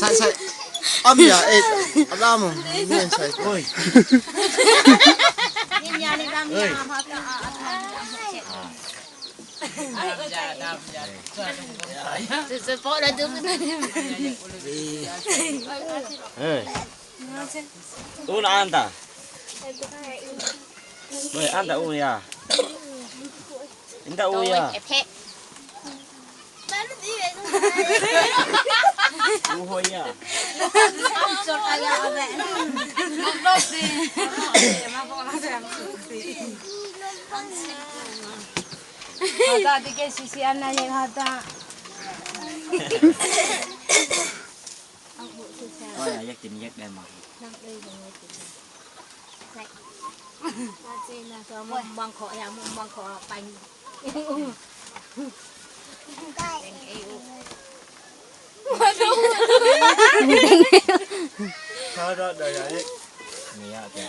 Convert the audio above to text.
Sai sai. Âm ya eh adam men sai. Oi. Un anda. Oi anda u ya. Inda u ya. U hoi ya. Oi yak tin yak dem. Ni ya te.